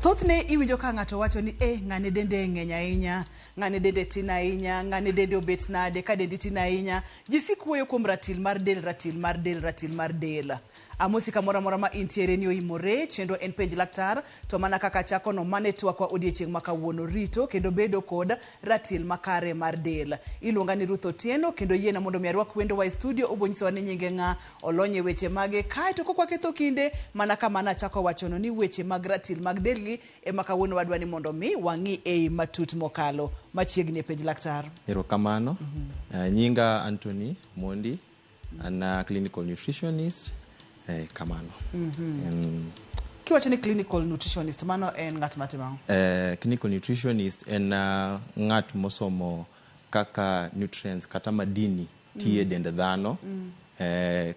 Thothne iwinjo ka ng'ato wacho ni eh, ng'ane dende ng'eny ahinya, ng'ane dende tin ahinya, ng'ane dende obet nade, ka dendi tin ahinya. Ji sik wuoyo kuom ratil mar del, ratil mar del, ratil mar del. Amosi kamoro amora ma intiere ni oimore, chenro en penj laktar, to mana kaka achakono, mano e twakwa odiechieng' ma kawuono, rito kendo bedo kod ratil makare mar del. Iluonga ni Ruth Otieno kendo yiena mondo mi arwak wendowa e studio, obo nyisowa ni nyinge ng'a, olony e weche mage, kae to kok waketho kinde, mana kama nachako wachono ni weche mag ratil mag delgi ema kawuono wadwa ni mondo mi wang'i ei matut mokalo. Machiegni e penj laktar. Erokamano. Nyinga Anthony Mondi. An a clinical nutritionist. Kamano. Kiwacho ni clinical nutritionist, mano en ng'at matimo ang'o? Clinical nutritionist en ng'at mosomo kaka nutrients kata madini tiyo e dend dhano.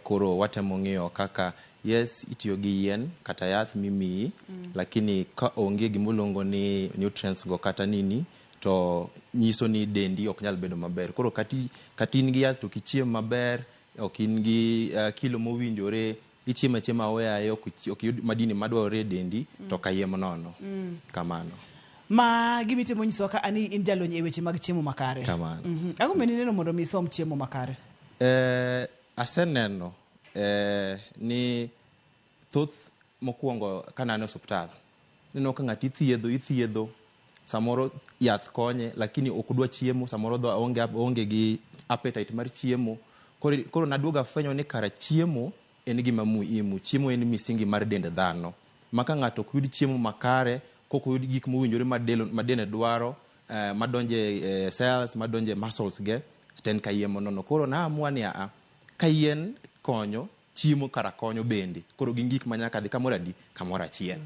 Koro watemo ng'iyo kaka yes itiyo gi yien kata yath mimiyi, lakini ka onge gimoluongo ni nutrients go kata nini to nyiso ni dendi ok nyal bedo maber. Koro kati in gi yath to ok ichiem maber, ok in gi kilo mowinjore, ichiemo achiema aoyaye, ok iyud madini madwarore e dendi, to kayiem nono. Kamano. Ma gimitemo nyisowa ka ani in jalony e weche mag chiemo makare. Kamano. Ang'o momiyo nineno mondo mi isom chiemo makare? Aseneno ni thoth mokwongo kaneno e osuptal, ineno ka ng'ato ithiedho, ithiedho, samoro yath konye, lakini ok odwa chiemo, samoro oonge gi appetite mar chiemo. Koro naduogo afwenyo ni kara chiemo en gima muhimu, chiemo en misingi mar dend dhano. Ma ka ng'ato ok yud chiemo makare, kok oyud gik mowinjore ma dende dwaro, madonjo e cells, madonjo e muscles ge, to en kayiem nono. Koro na amua ni aa, ka yien konyo, chiemo kara konyo bende. Koro gin gik ma nyaka dhi kamoro adi? Kamoro achiel.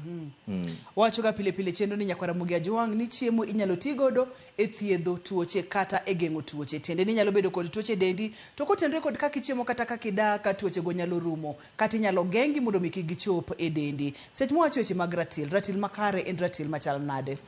Wacho ga pile pile chenro ni nyakwara Ramogi Ajwang' ni chiemo inyalo ti godo e thiedho tuoche kata e geng'o tuoche. Tiende ni inyalo bedo kod tuoche e dendi, to kotenore kod kaka ichiemo kata kaka idak, tuoche go nyalo rumo kata inyalo geng'gi mondo mi kik gichop e dendi. Seche mwawacho weche mag ratil, ratil makare en ratil machal nade?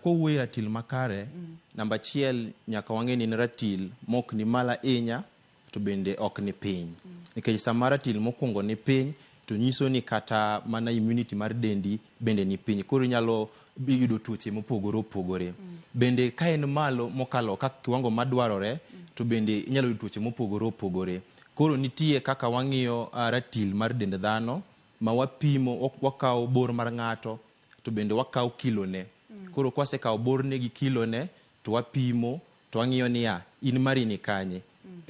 Kowuoyo ratil makare, namba achiel nyaka wang'e ni en ratil mok ni malo ahinya to bende ok ni piny. Nikech sama ratil mokwongo ni piny, to nyiso ni kata mana immunity mar dendi bende ni piny. Koro inyalo yudo tuoche mopogore opogore. Bende ka en malo mokalo kaka kiwango madwarore, to bende inyalo yudo tuoche mopogore opogore. Koro nitie kaka wang'iyo ratil mar dend dhano, ma wapimo, wakawo bor mar ng'ato, to bende wakawo kilone. Koro kwasekawo borne gi kilone, to wapimo, to wang'iyo niya, in mari ni kanye?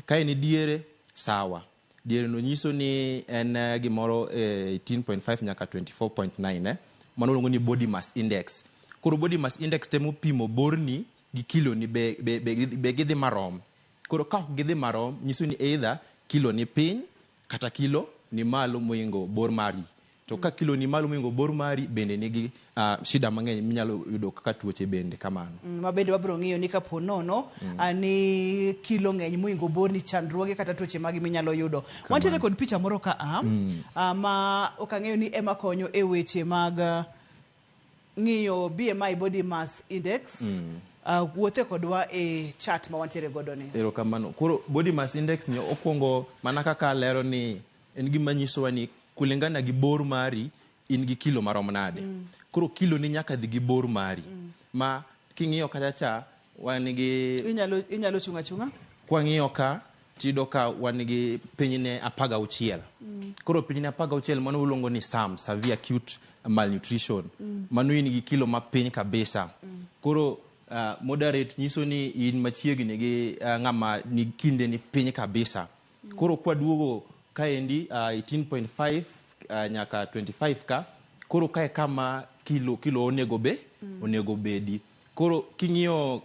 Ka en diere, sawa. Diere no nyiso ni en gimoro 18.5 nyaka 24.9. Mano iluongo ni body mass index. Koro body mass index temo pimo borni gi kiloni be gidhi marom. Koro ka ok gidhi marom, nyiso ni either kilo ni piny kata kilo ni malo mohingo bor mari. To ka kilo ni malo mohingo bor mari, bende nigi shida mang'eny minyalo yudo kaka tuoche bende kamano. Ma bende wabiro ng'iyo ni kapo nono ni kilo ng'eny mohingo bor ni chandruoge kata tuoche mage minyalo yudo. Wantiere kod picha moro ka a ma ok ang'eyo ni ema konyo e weche mag ng'iyo BMI, body mass index. Wuothe kodwa e chat ma wantiere godo ni. Erokamano. Koro body mass index ni okwongo mana kaka alero ni en gima nyisowa ni kulingana gi bor mari in gi kilo marom nade. Koro kilo ni nyaka dhi gi bor mari. Ma king'iyo kacha cha wan gi Inyalo chung' achung'a? Kwang'iyo ka tiyudo ka wan gi pinyne 16. Koro pinyne 16 mano iluongo ni SAM, severe acute malnutrition. Mano in gi kilo mapiny kabisa. Koro moderate nyiso ni in machiegni gi ng'ama ni kinde ni piny kabisa. Koro kwaduogo kaendi 18.5 nyaka 25 ka, koro kae kama kilo onego be, onego bedi. Koro king'iyo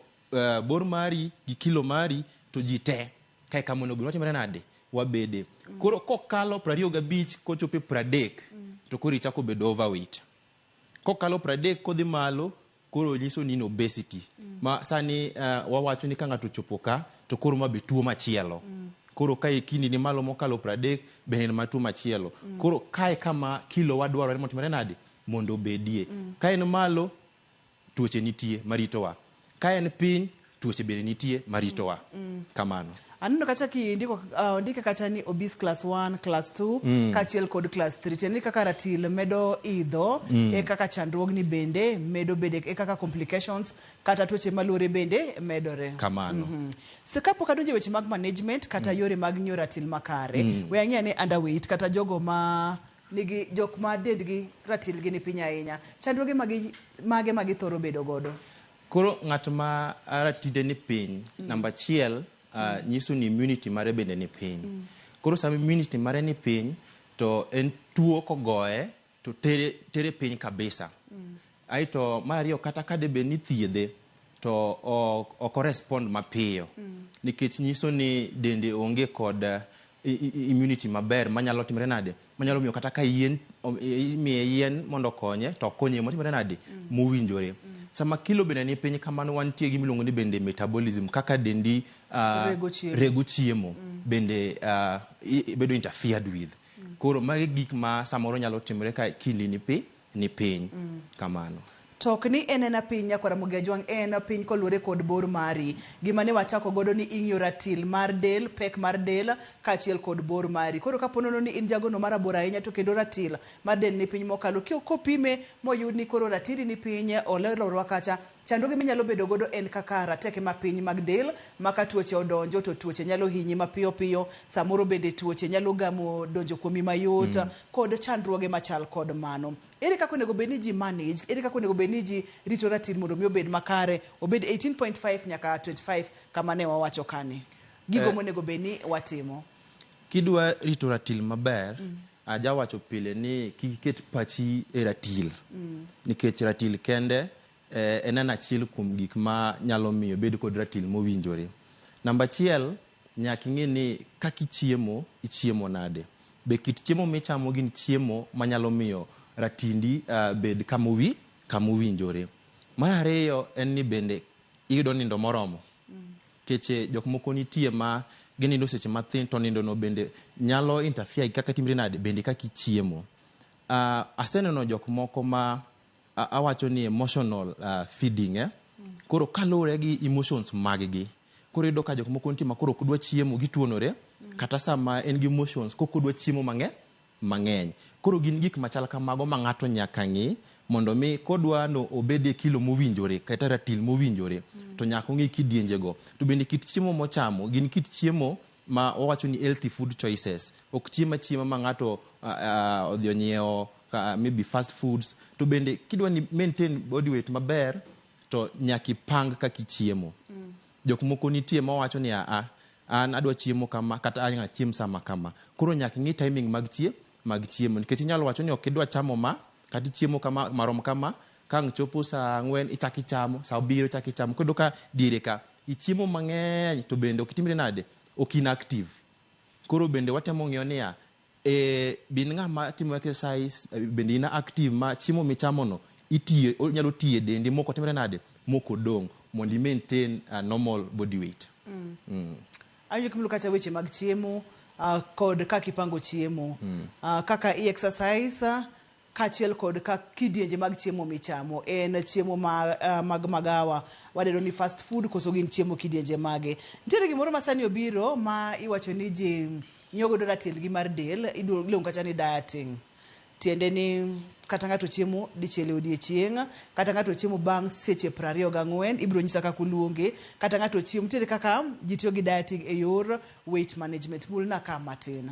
bor mari gi kilo mari to ji te kae kama onego bed watimore nade wabede. Koro kokalo 25 kochopo e 30 to koro ichako bedo overweight. Kokalo 30 kodhi malo koro nyiso ni in obesity. Ma sani wawacho ni ka ng'ato ochopo ka to koro ma be tuo machielo. Koro ka kindi ni malo mokalo 30 bende en ma tuo machielo. Koro kae kama kilo wa dwarore mondo otimore nade mondo obedie. Ka en malo tuoche nitie maritowa. Ka en piny tuoche bende nitie maritowa. Kamano. Aneno kacha kindiko ondike kacha ni obese class 1, class 2 kaachiel kod class 3. Tiende ni kaka ratil medo idho e kaka chandruogni bende medo bede e kaka complications kata tuoche maluore bende medore. Kamano. So kapok adonjo e weche mag management kata yore mag ng'iyo ratil makare, we ang'e ni underweight kata jogo ma nigi jok ma dendgi ratilgi ni piny ahinya, chandruoge magi mage ma githoro bedo godo? Koro ng'at ma ratinde ni piny, namba achiel nyiso ni immunity mare bende ni piny. Koro sama immunity mare ni piny, to en tuo kogoye to tere, tere piny kabisa. Aeto mar ariyo kata ka debed ni thiedhe to ok orespond mapiyo nikech nyiso ni dende onge kod immunity maber manyalo timre nade manyalo miyo kata ka yien imiye yien mondo okonye to ok konye motimre nade mowinjore. Sama kilo bende ni piny kamano wantie gi miluongo ni bende metabolism kaka dendi rego chiemo. Rego chiemo bende bedo interfered with. Koro magi gik ma samoro nyalo timore ka kili ni piny kamano. To ok ni en ena piny nyakwara Ramogi Ajwang', en piny koluwore kod bor mari. Gima ne wachako godo ni ing'iyo ratil mar del, pek mar del, kaachiel kod bor mari. Koro kapo nono ni in jagono marabora ahinya to kendo ratil mar del ni piny mokalo, kopime moyud ni koro ratili ni piny, olerorwa kacha, chandruoge minyalo bedo godo en kaka rateke mapiny mag del, ma ka tuoche odonjo to tuoche nyalo hinyi mapiyo piyo, samoro bende tuoche nyalo gamo donjo kuomi mayot, kod chandruoge machal kod mano. Ere kaka onego bed ni ji manage, ere kaka onego bed ni ji rito ratil mondo mi obed makare, obed 18.5 nyaka 25 kama ne wawacho kani. Gigo monego bed ni watimo. Kidwa rito ratil maber, ajawacho pile ni kik iket pachi e ratil. Nikech ratil kende en en achiel kuom gik ma nyalo miyo ibed kod ratil mowinjore. Namba achiel, nyaka ing'e ni kaka ichiemo, ichiemo nade. Be kit chiemo michamo gin chiemo manyalo miyo ratindi bed kamowinjore. Mar ariyo en ni bende iyudo nindo moromo. Keche jok moko nitie ma ginindo seche mathin to nindo no bende nyalo interfere gi kaka timri nade bende kaka ichiemo. Aseneno jok moko ma awacho ni emotional feeding. Koro kaluwore gi emotions mag gi. Koro iyudo ka jok moko nitie ma koro ok dwa chiemo gituonore kata sama en gi emotions kok odwa chiemo mang'eny. Koro gin gik machal kamago ma ng'ato nyaka ng'i mondo mi kodwa no obed e kilo mowinjore kata ratil mowinjore to nyaka ong'i kidienje go. To bende kit chiemo mochamo gin kit chiemo ma wawacho ni healthy food choices. Ok chiemo achiema ma ng'ato odhi onyiewo maybe fast foods. To bende kidwa ni maintain body weight maber to nyaka ipang kaka ichiemo. Jok moko nitie mawacho ni a an adwa chiemo kama kata an achiem sama kama. Koro nyaka ing'i timing mag chiemo nikech inyalo wacho ni ok idwa chamo ma kata ichiemo kama marom kama ka ang' chopo saa 4 ichako ichamo, saa 7 ichako ichamo. Koro iyudo ka diere ka ichiemo mang'eny to bende ok itimri nade ok in active. Koro bende watemo ng'iyo niya bin ng'ama timo exercise bende in active ma chiemo michamo no itiyo onyalo tiyo e dendi mok otimre nade mok odong' mondo i maintain normal body weight. Awinjo kimulo kacha weche mag chiemo kod kaka ipango chiemo, kaka i exercise kaachiel kod ka kidienje mag chiemo michamo. En chiemo mag magawa wadendo ni fast food koso gin chiemo kidienje mage. Nitiere gimoro ma sani obiro ma iwacho ni ji ng'iyo godo ratilgi mar del, iluongo kacha ni dieting. Tiende ni kata ng'ato chiemo dichiel e odiechieng', kata ng'ato chiemo bang' seche 24, ibiro nyisa kaka uluonge, kata ng'ato chiemo, nitiere kaka ji tiyo gi dieting e yor weight management. Mulna ka matin.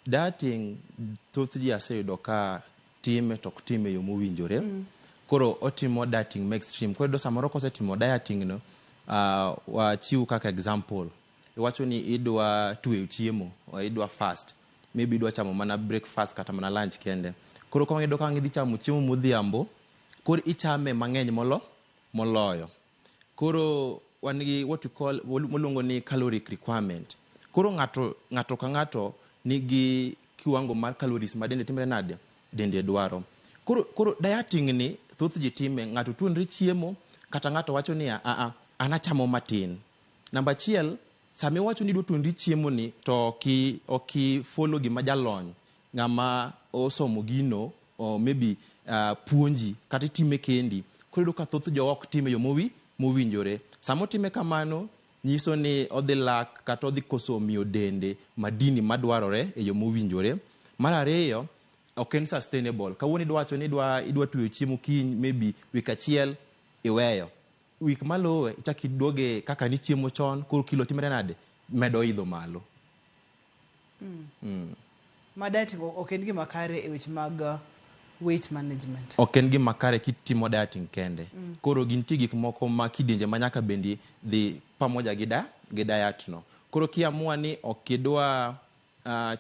Dieting thoth ji aseyudo ka time to ok time e yo mowinjore. Koro otimo dieting ma extreme. Koro iyudo samoro kosetimo dieting no, wachiw kaka example. Iwacho ni idwa tweyo chiemo, idwa fast. Maybe idwa chamo mana breakfast kata mana lunch kende. Koro ka iyudo ka idhi chamo chiemo modhiambo, koro ichame mang'eny moloyo. Koro wan gi what we call moluongo ni caloric requirement. Koro ng'ato ka ng'ato nigi kiwango mar calories ma dende timre nade dende dwaro. Koro dieting ni thoth ji time ng'ato tuonre chiemo kata ng'ato wacho ni a a an achamo matin. Namba achiel, sama iwacho ni idwa tuonri chiemo ni to ok i follow gima jalony ng'ama osomo gino or maybe puonji kata itime kendi. Koro iyudo ka thoth jowa ok time e yo mowinjore. Sama otime kamano nyiso ni odhi lak kata odhi koso miyo dende madini madwarore e yo mowinjore. Mar ariyo, ok en sustainable. Kawuono idwa wacho ni idwa tweyo chiemo kiny, maybe week achiel iweyo. Week maluwe ichak iduoge kaka nichiemo chon, koro kilo timre nade? Medo idho malo. Ma dieting ok en gima kare e weche mag weight management. Ok en gima kare kitimo dieting kende. Koro gintie gik moko ma kidienje ma nyaka bendi dhi pamoja gi da gi diet no. Koro kiamua ni ok idwa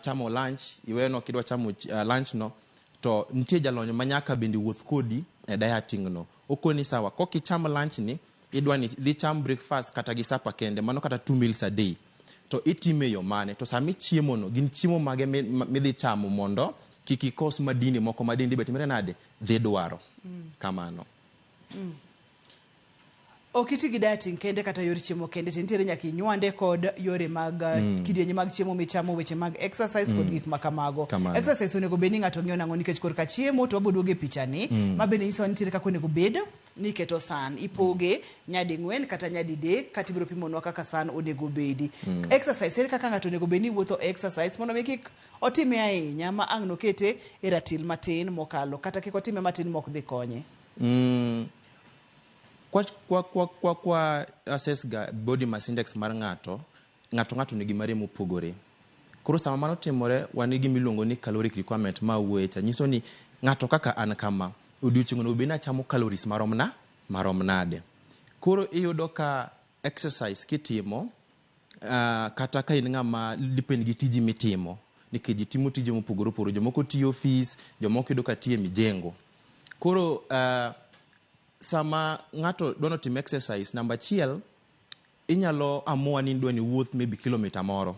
chamo lunch, iweyo ni ok idwa chamo lunch no, to nitie jalony ma nyaka bende wuoth kodi e dieting no. Okoni sawa, kok icham lunch ni, idwa ni dhi cham breakfast kata gi supper kende, mano kata 2 meals a day. To itime e yo mane? To sama ichiemo no, gin chiemo mage midhi chamo mondo kik ikos madini moko ma dendi be timre nade? Dhi dwaro. Kamano. Ok iti gi dieting kende kata yor chiemo kende, to nitiere nyaka inywande kod yore mag kidienje mag chiemo michamo, weche mag exercise kod gik ma kamago. Kamano. Exercise onego bed ni ng'ato ng'iyo nang'o nikech korka chiemo to wabo duogo e pichani ma bende nyiso ni nitiere kaka onego bed ni iketo san, ipoge nyading'wen kata nyadidek kata ibiro pimonwa kaka san onego bedi. Exercise, ere kaka ng'ato onego bed ni wuotho exercise mondo mi kik otime ahinya ma ang' nokete e ratil matin mokalo kata kik otime matin mok dhi konye. Kwa assess ga body mass index mar ng'ato, ng'ato nigi mare mopogore. Koro sama mano timore, wan gi gima iluongo ni caloric requirement ma awuoye cha. Nyiso ni ng'ato kaka an kama, odiochieng' onego bed ni achamo calories marom nade. Koro iyudo ka exercise kitimo, kata ka in ng'ama depend gi tiji mitimo, nikech ji timo tije mopogore opogore. Jomoko tiyo ofis, jomoko iyudo ka tiyo e mijengo. Koro sama ng'ato dwaro timo exercise, namba achiel, inyalo amua ni idwa ni iwuoth maybe kilomita moro.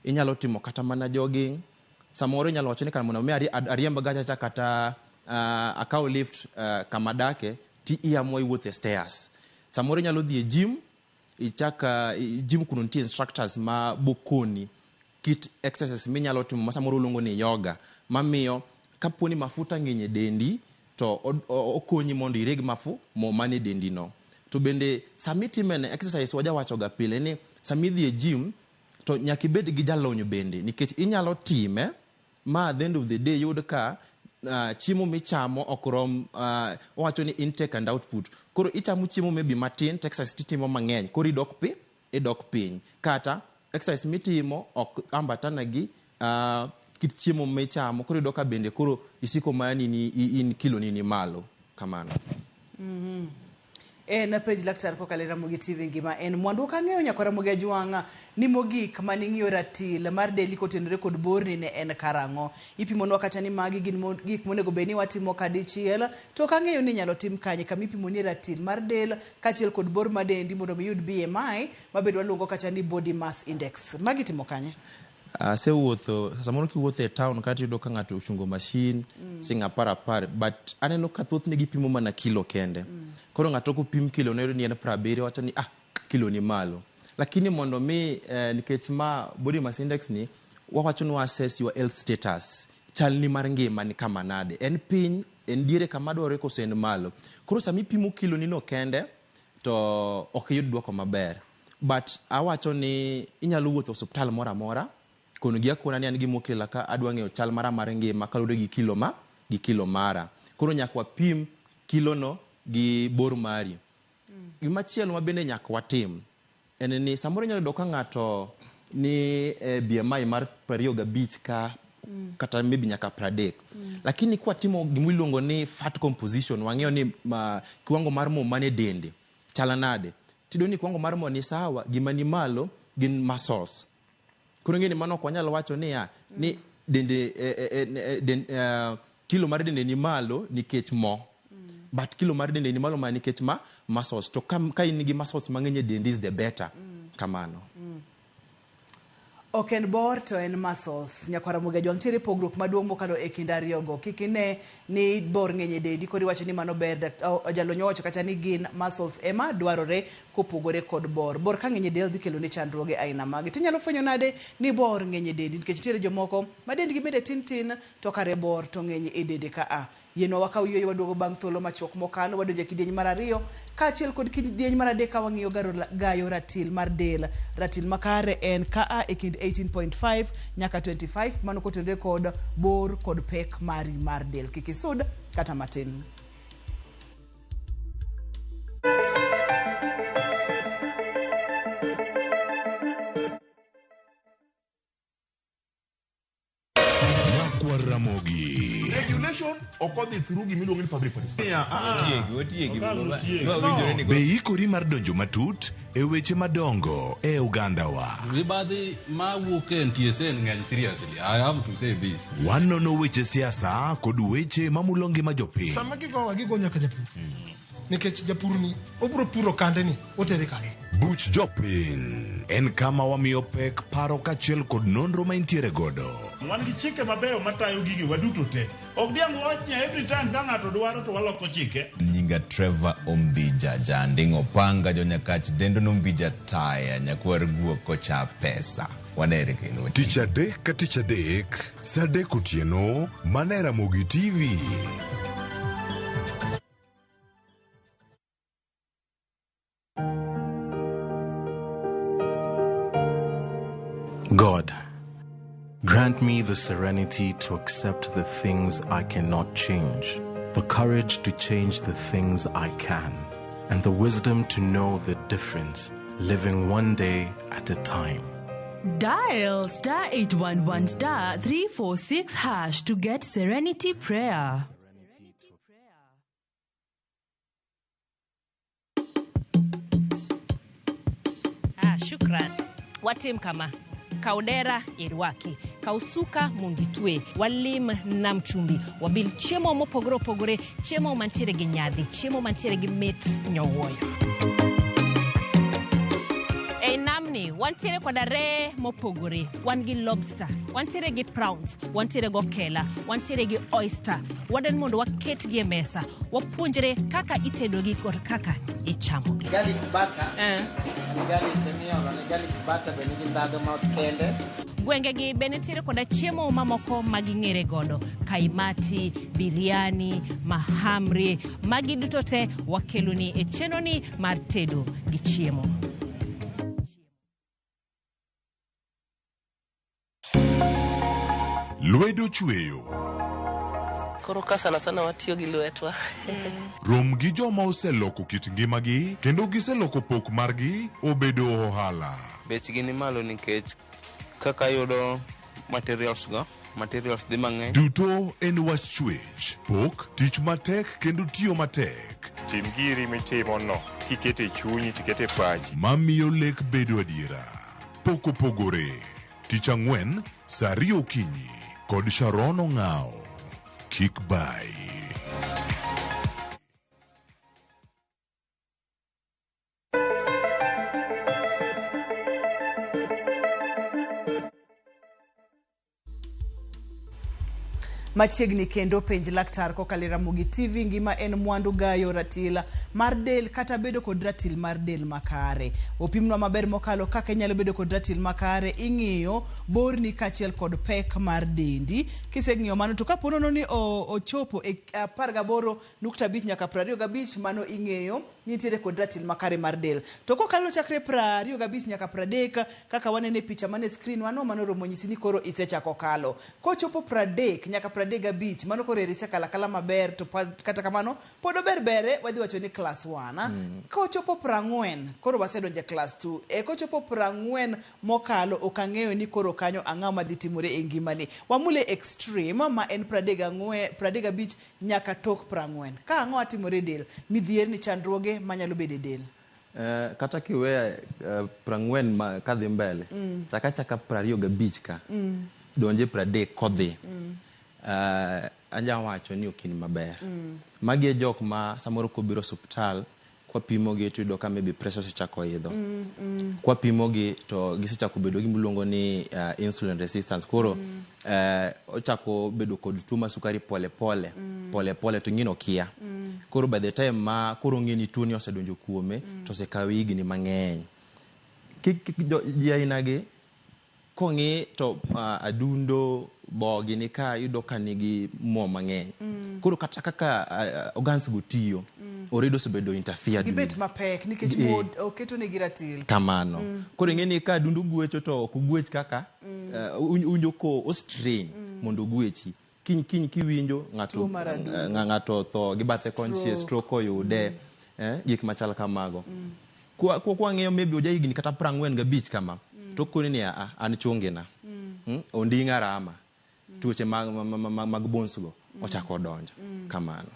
Inyalo timo kata mana jogging. Samoro inyalo wacho ni kar mondo mi ariemb gacha cha kata akaw lift kama adake, ti iamua iwuotho e stairs. Samoro inyalo dhi e gym, ichak gym kuno nitie instructors ma bokoni kit exercise minyalo timo ma samoro luongo ni yoga, mamiyo kapo ni mafuta ng'eny e dendi to okonyi mondo ireg mo mane dendi no. To bende sama itime ne exercise, wajawacho ga pile ni sama idhi e gym to nyaka ibed gi jalony bende, nikech inyalo time ma at the end of the day yud ka chiemo michamo ok rom. Owacho ni intake and output. Koro ichamo chiemo maybe matin to exercise titimo mang'eny, koro idok piny. Kata exercise mitimo ok ambatana gi kit chiemo michamo, koro iyudo ka bende koro isiko mana ni in kilo ni malo. Kamano. En penj laktar kokalo e Ramogi TV ngima en mwandu. Ok ang'eyo nyakwa Ramogi Ajwang' ni mogik maning'iyo ratil mar deli kotenore kod borni ne en karang'o. Ipimonwa kacha ni magi gin gik monego bed ni watimo kadichiel, to ok ang'eyo ni inyalo tim kanye kama ipimonie ratil mar del kaachiel kod bor mar dendi mondo mi iyud BMI mabende waluongo kacha ni body mass index. Magi timo kanye? Asewuotho, samoro kiwuotho e town kata iyudo ka ng'ato ochungo machine sing 10 10, but aneno ka thothne gipimo mana kilo kende. Koro ng'ato kopim kilo ne ni en 70, wacho ni kilo ni malo. Lakini mondo mi nikech ma body mass index ni wawacho ni assess your health status, chal ni mar ngima ni kama nade, en piny, en diere kama dwarore koso en malo. Koro sama ipimo kilo ni no kende to ok iyud duoko maber. But awacho ni inyalo wuotho osiptal moro amora, kono gi akona ni an gima okela ka adwa ng'eyo chal mara mar ngima kaluwore gi kilo ma gi kilo mara. Koro nyaka wapim kilo no gi bor mari. Gimachielo ma bende nyaka watim en ni samoro inyalo yudo ka ng'ato ni e BMI mar 25 ka kata maybe nyaka 30. Lakini kwatimo gima iluongo ni fat composition, wang'eyo ni kiwango mar mo mane dende chal nade. Tiyudo ni kiwango mar mo ni sawa, gima ni malo gin muscles. Koro ing'e ni mano ok wanyal wacho niya ni dende kilo mar dende ni malo nikech mo. But kilo mar dende ni malo mana nikech ma muscles. To ka in gi muscles mang'eny e dendi is the better. Kamano. Ok en bor to en muscles. Nyakwar Ramogi Ajwang', nitiere pogruok maduong' mokalo e kind ariyogo. Kik ine ni bor ng'eny e dendi koro iwacho ni mano ber. Jalony owacho kacha ni gin muscles ema dwarore. Kopogore kod bor. Bor ka ng'eny e del dhi kelo ni chandruoge aina mage. Tinyalo fwenyo nade ni bor ng'eny e dendi nikech nitiere jomoko ma dendgi bende tin tin to kare bor to ng'eny e dende ka a. Yienwa wakaw yueyo waduogo bang' thuolo machuok mokalo wadonjo e kidieny mar ariyo kaachiel kod kidieny mar adek ka wang'iyo gayo ratil mar del. Ratil makare en ka a e kind 18.5 nyaka 25 mano kotenore kod bor kod pek mari mar del. Kik isud kata matin. Nyakwar Ramogi. Regulation ok odhi through gima iluongo ni public participation. Otiegi, otiegi. Nwawinjore ni Be ikori mar donjo matut e weche madongo e ogandawa? Mibadhi ma wuok e NTSA ng'eny seriously. I have to say this. Wanono weche siasa kod weche mamulo ngima jopiny. Sama gigowa gigo nyaka japur. Nikech japur ni obro puro kande ni otere kanye. Buch Jopiny en kama wamiyo pek paro kachiel kod nonro ma intiere godo. Wan gi chike mabeyo matayo gigewa duto te. Ok diang' wawach ni every time ka ng'ato dwaro to waloko chike. Nyinga Trevor Ombija Janding Opanga Jonyakach dendo nombija taya nyakwar guok kocha pesa. Wanere kendo. Tich adek ka tich adek, saa adek otieno, mana e Ramogi TV. God, grant me the serenity to accept the things I cannot change, the courage to change the things I can, and the wisdom to know the difference, living one day at a time. Dial star 811 star 346 hash to get Serenity Prayer. Ah, shukran. Watim kama. Kaw dera irwaki, kaw suka mondo itwe, walim nam chumbi, wabil chiemo mopogore opogore, chiemo mantiere gi nyadhi, chiemo mantiere gi mit nyowuoyo. Ei namni wantiere koda reye mopogore, wan gi lobster, wantiere gi prawns, wantiere gi okela, wantiere gi oyster. Wadwaro mondo waketgi e mesa, wapuonjre kaka itedogi kod kaka ichamogi. Garlic butter. Garlic miolo ne garlic butter be nigi ndhadhu ma kende. Gwengegi be nitiere koda chiemo mamoko ma ging'ere godo, kaimati, biryani, mahamri, magi duto te wakeloni e chenroni mar tedo gi chiemo. Lwedo chweyo. Koro ka sana sana watiyo gi lwetwa. Rom gi joma oseloko kit ngimagi kendo giseloko pok margi obedo ohala. Bechgi ni malo nikech kaka yudo materials go, materials dhi mang'eny. Duto en wach chwech, pok, tich matek kendo tiyo matek. Tim giri mitimo no kikete e chunyi tikete e pachi. Mamiyo lek bedo adiera. Pok opogore. Tich ang'wen, saa ariyo okinyi kod Sharon Ong'awo. Kik bayi. Machiegni kendo penj laktar kokalo e Ramogi TV ngima en mwandu gayo ratil mar del kata bedo kod ratil mar del makare. Opimnwa maber mokalo kaka inyalo bedo kod ratil makare, ing'iyo borni kaachiel kod pek mar dendi. Kiseng'iyo mano to kapo nono ni ochopo e 18.5 nyaka 25, mano ing'eyo nitiere kod ratil makare mar del. To kokalo chakre 25 nyaka 30 kaka wanene picha mane screen wano, mano romo nyisi ni koro isechako kalo. Kochopo 30 nyaka 35, mano koro eri isekalo akala maber, to kata kamano pod ober bere, wadhi wacho ni class 1. Kochopo 40, koro wasedonjo e class 2. Kochopo 40 mokalo, ok ang'eyo ni koro kanyo ang'o madhi timore e ngimani. Wamule extreme ma en 34, 35 nyaka tok 40. Ka ang'o atimore e del? Midhierni, chandruoge manyalo bedo e del. Kata kiweya 40 kadhi mbele, chaka chaka 25 ka, donje 30 kodhi. Anya wacho ni ok in maber. Magi e jok ma samoro kobiro osuptal, kwapimogi to iyudo ka maybe pressure osechako idho. Kwapimogi to gisechako bedo gi gimiluongo ni insulin resistance. Koro ochako bedo kod tuo mar sukari pole pole, pole pole to ing'e ni okia. Koro by the time ma koro ong'e ni tuoni osedonjo kuome, to osekawe higni mang'eny. Ji ainagi kong'i to adundo bogi ni ka iyudo ka nigi mo mang'eny. Koro kata kaka organs go tiyo, already osebedo interfered Gibet with. mapek nikech mo oketonegi ratil. Kamano. Koro ing'e ni ka adundo gwecho to ok ogwech kaka uwinjo ko o strain mondo ogwechi. Kiny kiny kiwinjo ng'ato Tuo mar adundo. Ng'ato otho gi bathe konchiel, Stroke. stroke oyude, gik machal kamago. Kwa ng'iyo maybe oja higni kata 45 kama, to okoni ni aa an chongena onding'a rama, tuoche mag bones go ochako donjo kamano.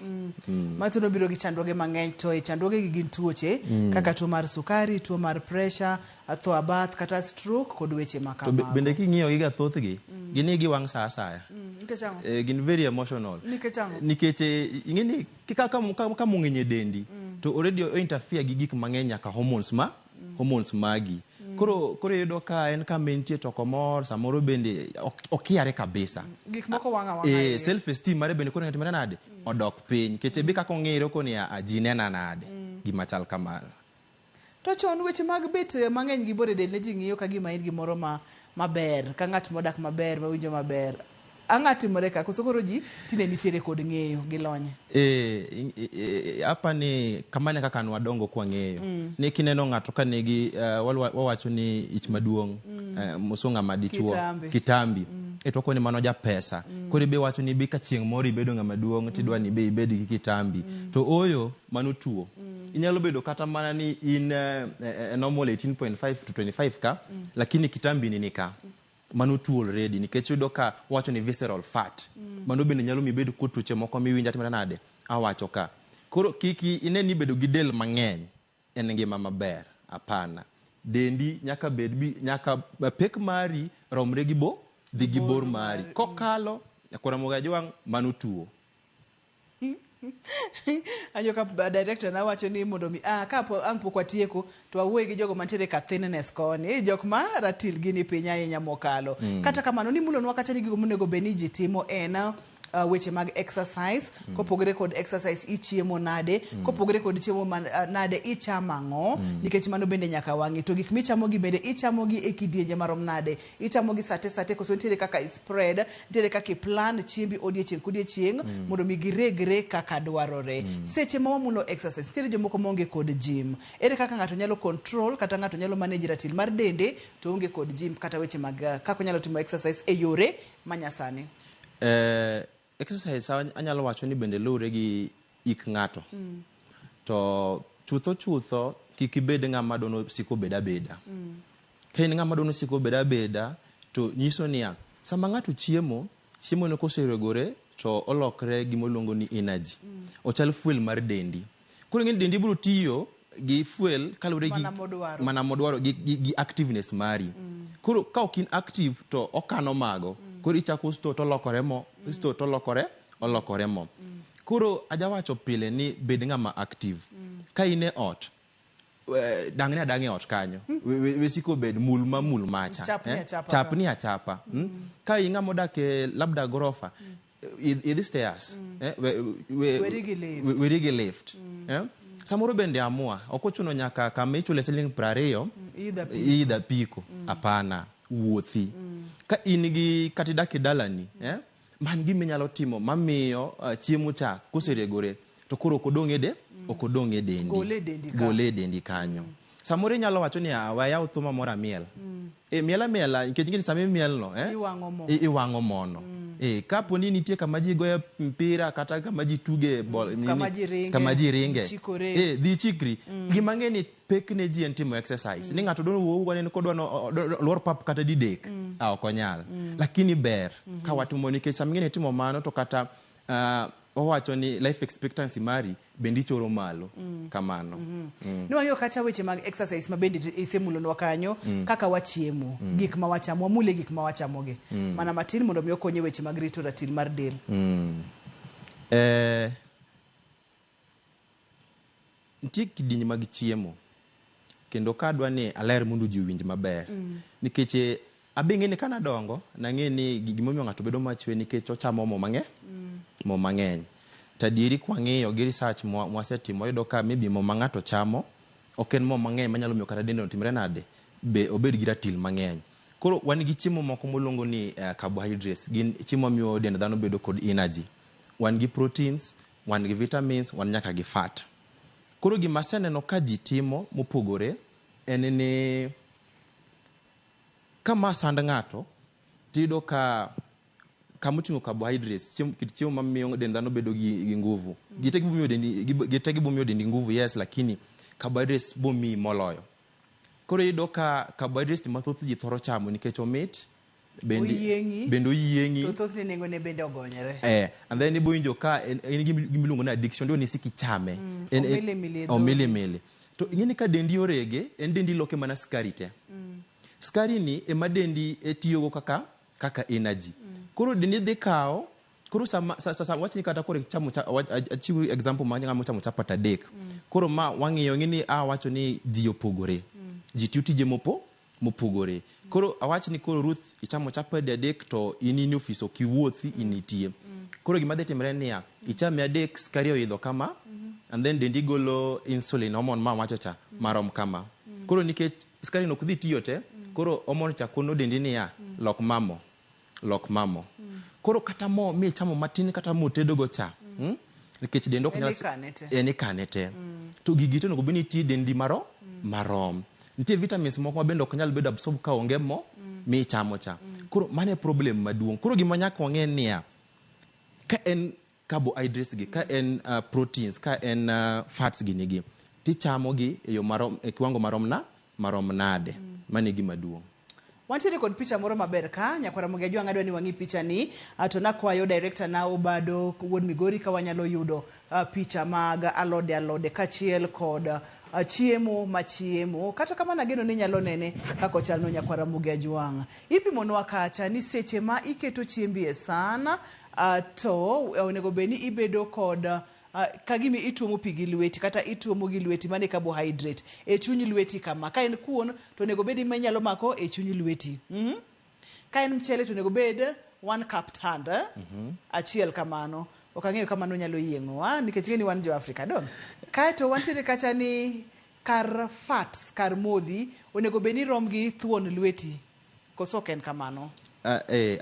Mato nobiro gi chandruoge mang'eny, to e chandruoge gi gin tuoche kaka tuo mar sukari, tuo mar pressure, tho abath kata stroke kod weche ma To kamago. bende king'iyo gi ga thothgi, gin igi wang' sa asaya. Nikech ang'o? Gin very emotional. Nikech ang'o? Nikech ing'e ni ka mo ng'eny e dendi, to already o interfere gi gik mang'eny nyaka hormones magi. Koro iyudo ka en kama entie to ok omor, samoro bende okiare kabisa. Gik moko wang' awang'a iye. Self esteem mare bende koro timore nade? Odok piny. Nikech be kaka ong'ere koni a ji nena nade? Gima chal kamano. To chon weche mag bet mang'eny gi bor e del ne ji ng'iyo ka gima en gimoro ma maber, ka ng'at modak maber, mawinjo maber. Ang'a timore ka? Koso koro ji tinde nitiere kod ng'eyo gi lony? Apa ni kamano e kaka nwadongo kwang'eyo. Ni kineno ng'ato ka nigi wawacho ni ich maduong', moso ng'ama dichuo. Kitambi. Kitambi. To wakoni mano japesa. Koro ibe wacho ni bi ka chieng' moro ibedo ng'ama duong' tidwa ni be ibed gi kitambi. To oyo mano tuo. Inyalo bedo kata mana ni in normal 18.5 to 25 ka, lakini kitambi ni ka. Mano tuo already nikech iyudo ka wacho ni visceral fat. Mano bende nyalo miyo ibed kod tuoche moko miwinjo atimore nade awacho ka. Koro kik ine ni bedo gi del mang'eny en ngima maber. Hapana. Dendi nyaka bed bi nyaka pek mari romre gi bo dhi gi bor mari. Kokalo nyakwar Ramogi Ajwang' mano tuo. Anyo ka director na wacho ni mondo mi ka ang' pok watieko to wawuoye gi jogo mantiere ka thinness koni, jok ma ratil gi ni piny ahinya mokalo. Kata kamano nimulonwa kacha ni gigo monego bed ni ji timo en weche mag exercise. Kopogore kod exercise, ichiemo nade? Kopogore kod chiemo nade, ichamo ang'o? Nikech mano bende nyaka wang'i. To gik michamo gi bende ichamo gi e kidienje marom nade? Ichamo gi sate sate koso nitiere kaka i spread, nitiere kaka i plan chiembi odiechieng' kodiechieng' mondo mi giregre kaka dwarore? Seche ma wamulo exercise, nitiere jomoko maonge kod gym. Ere kaka ng'ato nyalo control kata ng'ato nyalo manage ratil mar dende to onge kod gym, kata weche mag kaka onyalo timo exercise e yore manyasani? Exercise anyalo wacho ni bende luwre gi ik ng'ato. To chutho chutho kik ibed ng'ama dwano siko bed abeda. Ka in ng'ama dwano siko bed abeda, to nyiso niya, sama ng'ato chiemo, chiemo no koseregore to olokre gima ni energy. Ochal fuel mar dendi. Koro ing'e ni dendi biro tiyo gi fuel kaluwore gi Mana modwaro. Mana modwaro gi activeness mari. Koro ka ok in active to okano mago. Koro ichako store to olokore mo, store to olokore, olokore mo. Koro ajawacho pile ni bed ng'ama active. Ka in e ot, dang'ni adang'a e ot kanyo. We siko bed mul ma mul macha. Chapni eh? achapa. Chapni achapa. Ka in ng'ama odak e labda gorofa, idhi stairs. Eh, Weri gi lift. Weri gi lift. Eh? Samoro bende amua, ok ochuno nyaka kama ichule siling 20 Idh apiko. Idh apiko. Hapana, wuothi. Ka in gi kata idak e dalani, eh? Many gima inyalo timo mamiyo chiemo cha koseregore to koro ok odong' e de ok odong' e dendi. Gole e dendi ka. Gole e dendi kanyo. Samoro inyalo wacho ni "Ah, we ayaw thuma moro amiel." Miel amiela nikech ing'e ni sama imielno, eh? Iwang'o mo. Iwang'o mono. Kapo ni nitie kama ji goye mpira kata kama ji tuge bol, Kama ji ringe, kama ji ringe. Chikore. Dhi ichikri. Gima ang'e ni pek ne ji en timo exercise. Ni ng'ato dwaro wuoyo waneno kodwa no luor pap kata didek. Ah, ok onyal. Lakini ber ka watimo nikech sama ing'e ni itimo mano to kata wawacho ni life expectancy mari bende ichoro malo kamano. Ne wang'iyo kacha weche mag exercise ma bende isemulonwa kanyo, kaka wachiemo, gik ma wachamo, wamule gik ma wachamogi mana matin mondo mi okony e weche mag rito ratil mar del. Nitie kidienje mag chiemo kendo ka adwa ni aler mondo ji owinj maber, nikech abe ing'e ni ka nadongo nang'e ni gimomiyo ng'ato bedo machwe nikech ochamo mo mang'eny, mo mang'eny. To adieri kwang'iyo gi research mwasetimo wayudo ka maybe mo ma ng'ato chamo ok en mo mang'eny manyalo miyo kata dende otimre nade be obed gi ratil mang'eny. Koro wan gi chiemo moko moluongo ni carbohydrates, gin chiemo mamiyo dend dhano bedo kod energy. Wan gi proteins, wan gi vitamins, wan nyaka gi fat. Koro gima aseneno ka ji timo mopogore en ni ka ma sand ng'ato tiyudo ka kamoting'o carbohydrates, chiemo, kit chiemo mamiyo dend dhano bedo gi, gi nguvu. Gite gibomiyo dendi, gite gibomiyo dendi nguvu, yes, lakini carbohydrates bomiyi moloyo. Koro iyudo ka carbohydrates mathoth ji thoro chamo nikech omit, bende Oyieng'i. bende oyieng'i. To thothne nengone bende ogonyore. And then ibowinjo ka en gima iluongo ni addiction, dwa ni isik ichame. Omilimili e dhogi. Omilimili. To ing'e ni ka dendi orege, en dendi loke mana skari te. Skari ni ema dendi tiyogo kaka kaka energy. Koro dendi dhi kawo, koro sama sa, wach ni kata koro ichamo achiwo example ma ng'ama ochamo chapat 3. Koro ma wang'iyo ng'e ni awacho ni ji opogore. Ji tiyo tije mopogore. Koro awach ni koro Ruth ichamo chapat 3 to in in ofis ok iwuothi in itie. Koro gima dhi timre niya, ichame 3 skari oidho kama, and then dendi golo insulin hormone ma wacho cha marom kama. Koro nikech skari no ok dhi tiyo te, koro hormone cha kono dendi niya, lok mamo, lok mamo. Koro kata mo michamo matin kata motedogo cha, nikech dend ok nyal En ikane te. En ikane te. To gigi te onego bed ni tiyo e dendi marom. Nitie vitamins moko ma bende ok nyal bedo absorb ka onge mo michamo cha. Koro mano e problem maduong'. Koro gima nyaka wang'e niya, ka en carbohydrates gi, ka en proteins, ka en fats gi nigi, tichamo gi e yo marom, e kiwango marom na, marom nade. Mano e gima duong'. Wantiere kod picha moro maber ka, nyakwara Ramogi Ajwang' adwa ni wang'i picha ni, to nakwayo director na Obado wuod Migori ka wanyalo yudo picha mag alode alode kaachiel kod chiemo machiemo. Kata kamano ageno ni inyalo nene kaka ochalno nyakwara Ramogi Ajwang'. Ipimonwa kacha ni seche ma iketo chiembi e san, to onego bed ni ibedo kod kagima ituomo pi gi lweti kata ituomo gi lweti mane carbohydrate e chuny lweti kama. Ka en kuon to onego bed ni inyalo mako e chuny lweti. Ka en mchele to onego bed 1 cup hand, achiel kamano. Ok ang'eyo ka mano nyalo yieng'owa nikech ing'e ni wan jo Afrika dong. Kaeto wantiere kacha ni kar fats, kar modhi onego bed ni rom gi thuon lweti. Koso ok en kamano?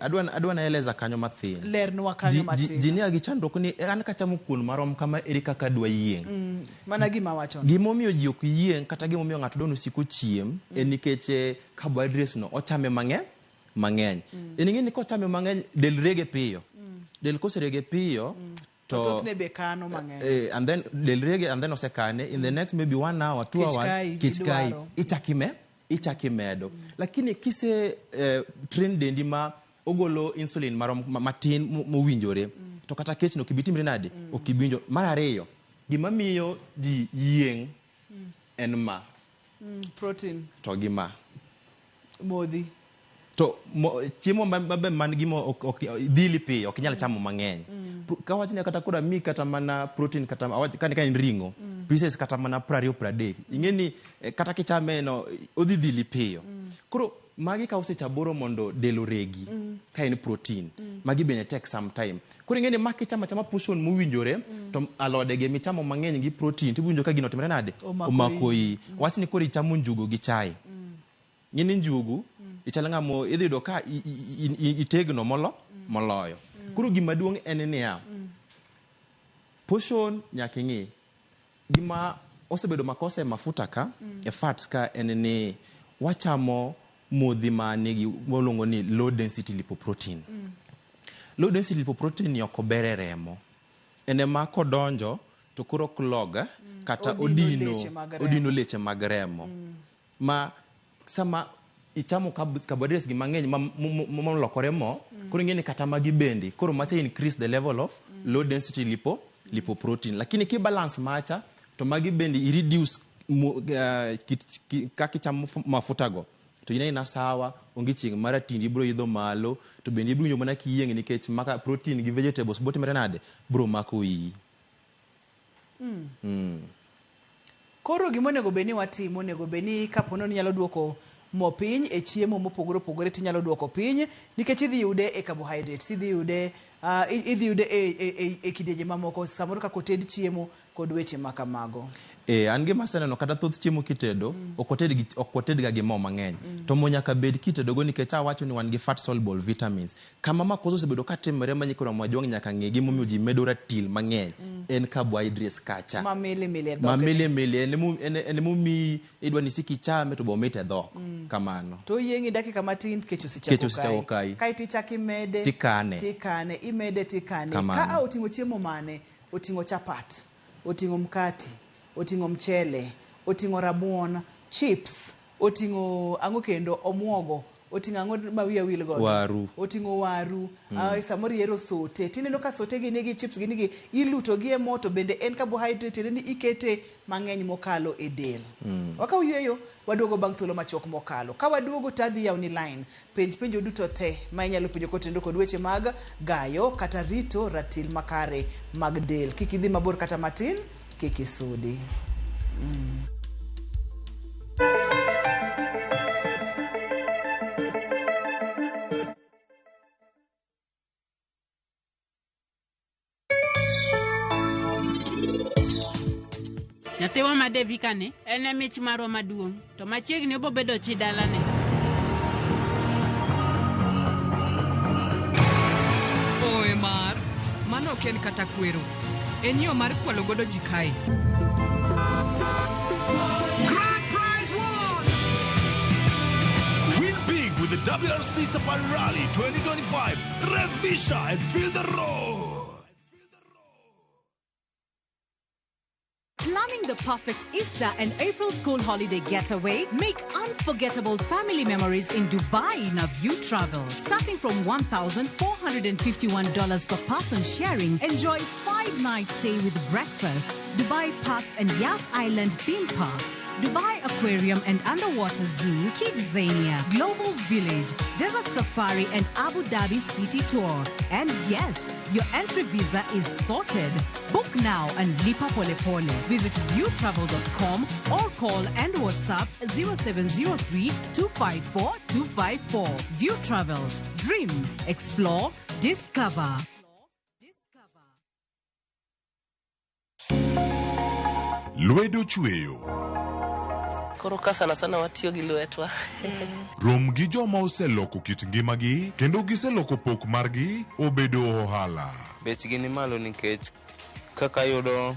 Adwa naeleza kanyo mathin. Lernwa kanyo matin. Ji niga gi chandruok ni an kachamo kuon marom kama ere kaka adwa yieng'. Mana gima awachono. Gimomiyo ji ok yieng' kata gimomiyo ng'ato dwa ni osik ochiem en nikech carbohydrates no ochame mang'eny. En ing'e ni kochame mang'eny del rege piyo. Del koserege piyo to thothne be kano mang'eny. And then del rege and then osekane in the next maybe 1 hour, 2 hours kech kai ichaki medo. Lakini kise train dendi ma ogolo insulin marom matin mowinjore to kata kech no kibitimre nade ok iwinjo. Mar ariyo gima miyo ji yieng' en ma protein to gi ma modhi to chiemo mabe man gi mo ok dhili piyo ok inyal chamo mang'eny. Ka wach ni kata koro mi kata mana protein kata awach ka en ring'o pieces kata mana 20 30 ing'e ni kata kichame no odhi dhili piyo. Koro magi kawo seche 8 mondo del oregi ka en protein. Magi bende take some time. Koro ing'e ni ma kichamo achama portion mowinjore to alode gi michamo mang'eny gi protein tiwinjo ka gino otimore nade omako iyi. Wach ni koro ichamo njugu gi chai. Ng'e ni njugu ichal ng'amo idhi yudo ka itegno moloyo. Koro gima duong' en niya, portion nyaka ing'i. Gima osebedo makosa e mafuta ka, e fats ka en ni wachamo modhi ma nigi waluongo ni low density lipoprotein. Low density lipoprotein ni ok ober e remo. En ema kodonjo to koro clog kata odino leche mag remo. Ma sama ichamo carbohydrates gi mang'eny molokore mo, koro ing'e ni kata magi bende koro macha increase the level of low density lipoprotein. Lakini ki balance macha to magi bende i reduce kaka ichamo mafuta go to in aina sawa, onge chieng' mar tindi ibiro idho malo to bende ibiro winjo mana kiyieng' nikech maka protein gi vegetables bo timore nade biro mako iyi. Koro gima onego bed ni watimo, onego bed ni kapo ni inyalo duoko mo piny e chiemo mopogore opogore tinyalo duoko piny nikech idhi yude e carbohydrates, idhi yude Idhi yude e kidienje mamoko, samoro kaka oted chiemo kod weche ma kamago. An gima aseneno kata thoth chiemo kitedo, ok wated ga gi mo mang'eny. To mo nyaka bed kitedogo nikech awacho ni wan gi fat soluble vitamins. Kama makosa osebedo katimore ma nyikoro Mwajwang' nyaka ng'e gimomiyo ji medo ratil mang'eny en carbohydrates kacha. Ma mili mili e dhok. Ma mili mili en emomiyi idwa ni sik ichame to bomit e dhok. Kamano. To oyieng'i dakika matin kech osechako. Kech osechako kayi. Kaeto ichako imede. Tikane. Tikane, imede tikane. Kamano. Ka oting'o chiemo mane? Oting'o chapat, oting'o mkati, oting'o mchele, oting'o rabuon, chips, oting'o ang'o kendo, omuogo, oting'o ang'o ma wiya wil godo? Waru. Oting'o waru. Samoro ihero sote. Tineno ka sote gi nigi chips gi nigi, iluto gi e mo to bende en carbohydrate tiende ni ikete mang'eny mokalo e del. Wakaw yueyo, waduogo bang' thuolo machuok mokalo. Ka waduogo to adhi yawoni line. Penj penjo duto te ma inyalo penjo kotenore kod weche mag gayo kata rito ratil makare mag del. Kik idhi mabor kata matin, kik isudi. Nyathiwa ma Devika ni en e mich marwa maduong' to machiegni obo bedo chi dalane. Oe mar, mano ok en kata kwero. En yo mar kwalo godo ji kae. Grand prize won! Win big with the WRC Safari Rally 2025. Revisha and feel the road. Planning the perfect Easter and April school holiday getaway? Make unforgettable family memories in Dubai in a View Travel. Starting from $1,451 per person sharing, enjoy 5-night stay with breakfast, Dubai Parks and Yas Island theme parks, Dubai Aquarium and Underwater Zoo, Kidzania, Global Village, Desert Safari and Abu Dhabi City Tour. And yes, your entry visa is sorted. Book now and lipa pole pole. Visit viewtravel.com or call and WhatsApp 0703 254 254. View Travel. Dream, explore, discover. Lwedo chweyo. Koro ka sana sana watiyo gi lwetwa. Rom gi joma oseloko kit ngimagi kendo giseloko pok margi obedo ohala. Bechgi ni malo nikech kaka yudo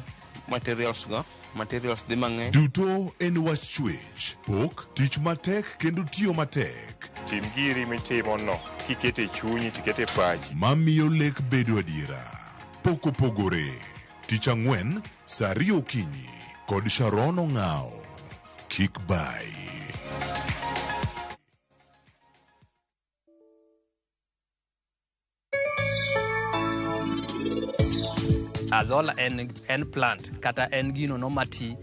materials go, materials dhi mang'eny. Duto en wach chwech, pok, tich matek kendo tiyo matek. Tim giri mitimo no kikete chunyi tikete pachi. Mamiyo lek bedo adiera. Pok opogore. Tich ang'wen, saa 2 okinyi kod Sharon Ong'ao. Kik bai. Azolla en plant kata en gino no mati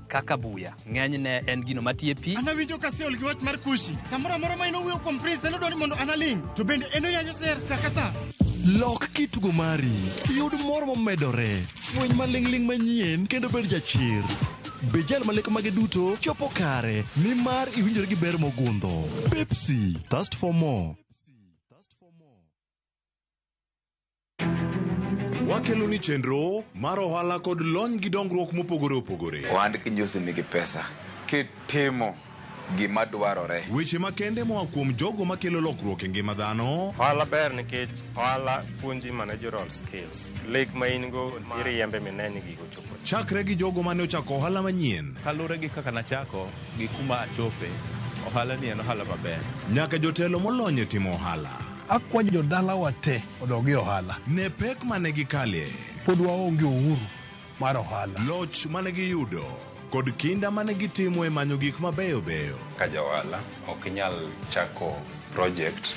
kaka buya. Ng'enyne en gino mati e pi. Anawinjo ka aseol gi wach mar Kushi. Samoro amora ma en owuoyo kuom Prince, en odwaro ni mondo analing'. To bende en oyanyo ser sa ka sa. Lok kitugo mari, yud mor momedore, fweny maling'ling' manyien kendo bed jachir. Be jal ma lek mage duto chopo kare, nimar iwinjori gi ber mogundho. Pepsi, thirst for more. Wakelo ni chenro mar ohala kod lony gi dongruok mopogore opogore. Ohand kinjosi nigi pesa kitimo gima dwarore. Weche makende moa kuom jogo makelo lokruok e ngima dhano. Ohala ber nikech ohala puonji managerial skills. Lek ma in go iriembe mineni ni gigo chopo. Chakre gi jogo mane ochako ohala manyien. Kaluwore gi kaka nachako gi kuma achope, ohala ni en ohala maber. Nyaka jotelo molony e timo ohala. Akwayo jodalawa te odog e ohala. Ne pek mane gikale. Pod waonge uhuru mar ohala. Loch mane giyudo kod kinda mane gitimo e manyo gik mabeyo beyo. Ka ja ohala ok inyal chako project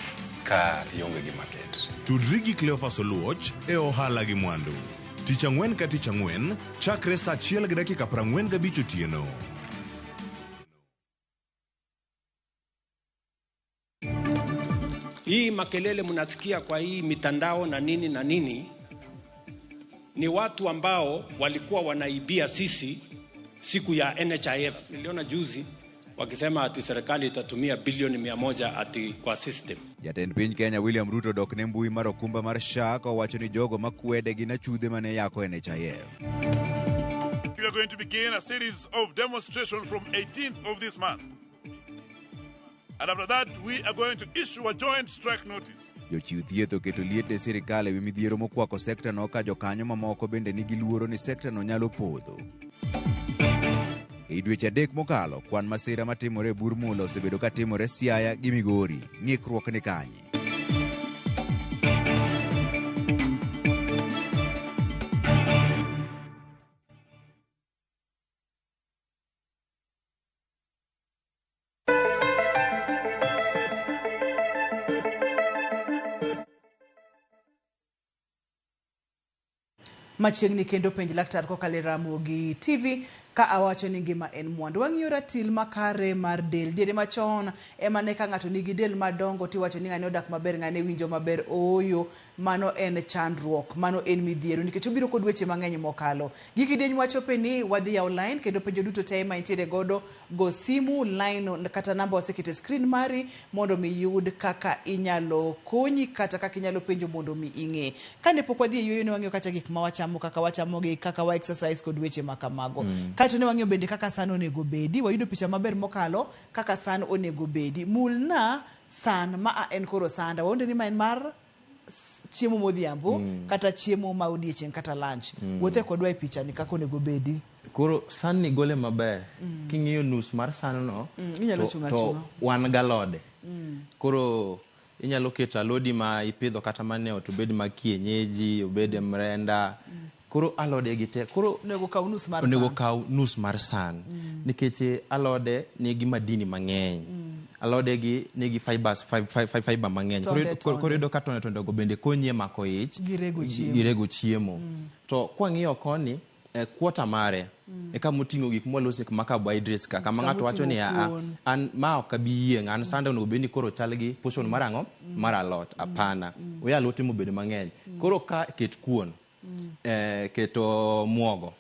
ka ionge gi market. Tudri gi Cleophas Oluoch e ohala gi mwandu. Tich ang'wen ka tich ang'wen chakre saa 1:45 otieno. Hii makelele mnasikia kwa hii mitandao na nini na nini ni watu ambao walikuwa wanaibia sisi siku ya NHIF. Niliona juzi wakisema ati serikali itatumia bilioni 100 ati kwa system. Jatend piny Kenya William Ruto dok ne mbui mar okumba mar SHA kowacho ni jogo makwede gin achudhe mane yako NHIF. We are going to begin a series of demonstrations from 18th of this month. And after that, we are going to issue a joint strike notice. Jochiw thieth oketo liet ne sirikal ewi midhiero mokwako sekta no ka jokanyo mamoko bende nigi luoro ni sekta no nyalo podho. E dweche 3 mokalo, kwan masira matimore e bur mula osebedo ka timore Siaya gi Migori. Ng'ikruok ni kanye? Machiegni kendo penj laktar kokalo e Ramogi TV ka awacho ni ngima en mwandu. Wang'iyo ratil makare mar del. Diere machon ema ne ka ng'ato nigi del madongo tiwacho ni ng'ane odak maber, ng'ane winjo maber. Ooyo, mano en chandruok, mano en midhiero nikech obiro kod weche mang'eny mokalo. Gi kidieny wachope ni wadhi yawo line kendo penjo duto te ma intiere godo go simu line kata namba waseketo e screen mari mondo mi yud kaka inyalo konyi kata kaka inyalo penjo mondo mi ing'e. Kane pok wadhi e yueyo ne wang'iyo kata gik ma wachamo, kaka wachamogi, kaka wa exercise kod weche ma kamago. Kaeto ne wang'iyo bende kaka san onego bedi, wayudo picha maber mokalo kaka san onego bedi. Mulna san ma en koro sanda, waonde ni ma en mar chiemo modhiambo kata chiemo ma odiechieng' kata lunch. Wuothe kodwa e picha ni kaka onego bedi. Koro san ni gole maber. King'iyo nus mar san no, inyalo chung' to achung'a. wan galode. Koro inyalo keto alodi ma ipidho kata mane ot, obed mag kienyeji, obed mrenda. Koro alode gi te, koro onego kaw nus mar onego san. kaw nus mar san. Nikech alode nigi madini mang'eny. Alode gi nigi fibers, fiber mang'eny. Tonde, Koro iyudo ka tonde tonde go bende konyi e mako ich. Gi rego chiemo. Gi rego chiemo. To kwang'iyo koni, quarter mare, e kama oting'o gik mwalose ma carbohydrates ka, kama ng'ato wacho ni Kama oting'o kuon. an ma ok abi yieng', an sanda onego bed ni koro chal gi portion mar ang'o? Mar alot. Hapana. We alot mobedo mang'eny. Koro ka ket kuon, keto muogo,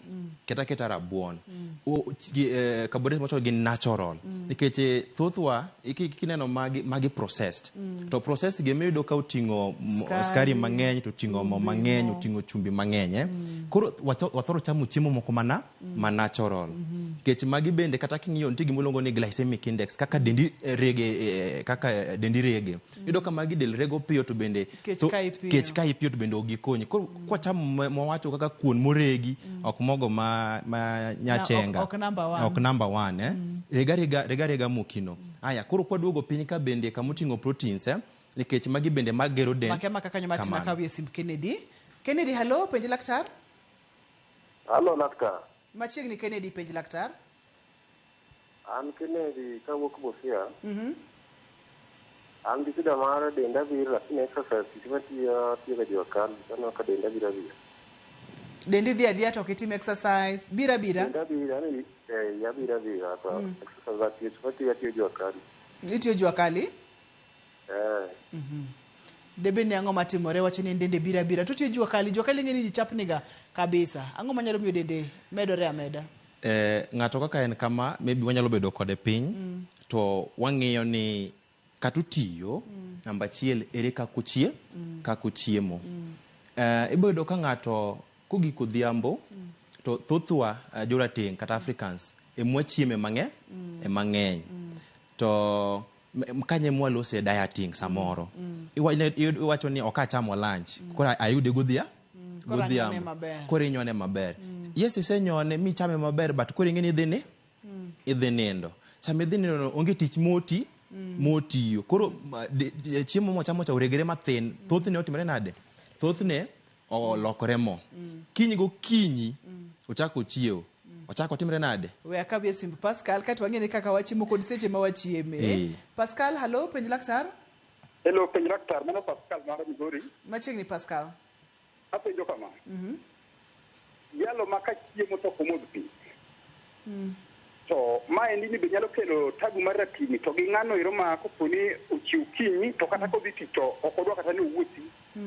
keta keta rabuon. Carbohydrates machalo gin natural. Nikech thothwa kineno magi processed. To processed gi miyudo ka oting'o skari mang'eny, to oting'o mo mang'eny, oting'o chumbi mang'eny. Koro wathoro chamo chiemo moko mana ma natural. Nikech magi bende kata king'iyo nitie gima iluongo ni glycemic index, kaka dendi rege, kaka dendi rege. Iyudo ka magi del rego piyo to bende Kech ka ipiyo. Kech ka ipiyo to bende ok gikonyi. Koro kwachamo mwawacho kaka kuon moregi, ok mogo ma nyachenga. Ok number one. Ok number one, Rega rega mokino. Aya, koro kwaduogo piny ka bende kamoting'o proteins, nikech magi bende magero del. Make maka kanyo matin Kamano. akawie simb Kennedy. Kennedy, hello, penj laktar. Hello, laktar. Machiegni Kennedy, penj laktar. An Kennedy kawuok Busia. An gi shida mar denda biro, lakini exercise tich matiyo tiyo ga jua kali, aneno ka denda biro abira. Dendi dhi adhiya to ok itim exercise, biro abira? Denda biro, yani, abiro abira, to exercise tich matiyo atiyo jua kali. Itiyo jua kali? Debe ni ang'o matimore, wacho ni dende biro abira, to itiyo jua kali, jua kali ng'eni ji chapniga kabisa. Ang'o manyalo miyo dende medore ameda? Ng'ato kaka en kama, maybe wanyalo bedo kode piny, to wang'iyo ni kata otiyo, namba achiel, ere kaka ochiemo. Ibiro yudo ka ng'ato kogik odhiambo, to thothwa jorateng' kata Africans emwa chieme mang'eny. To kanye mwalose dieting samoro. Iwacho ni ok achamo lunch, koro ayude Koro godhiambo. anyone maber. Koro inyone maber. Yes, isenyone michame maber, but koro ing'e ni idhi nindo. Sama idhi nindo onge tich motiyo. Koro chiemo mwachamo cha oregre mathin. Thothne otimore nade? Thothne olokore mo. Kiny gokinyi ochako ochiewo. Ochako otimre nade? We akawie simb Pascal kaeto wang'e ni kaka wachiemo kod seche ma wachieme. Pascal, hello, penj laktar. Hello, penj laktar. Mano Pascal mar Migori. Machiegni Pascal. Apenjo kama. Jalo ma ka chiemo to ok omodh pi. To maendi ni be nyalo kelo tabu mar ratimi, to gi ng'ano ero ma kopo ni ochiew kinyi to kata kodhi tich to ok odwa kata ni owuothi.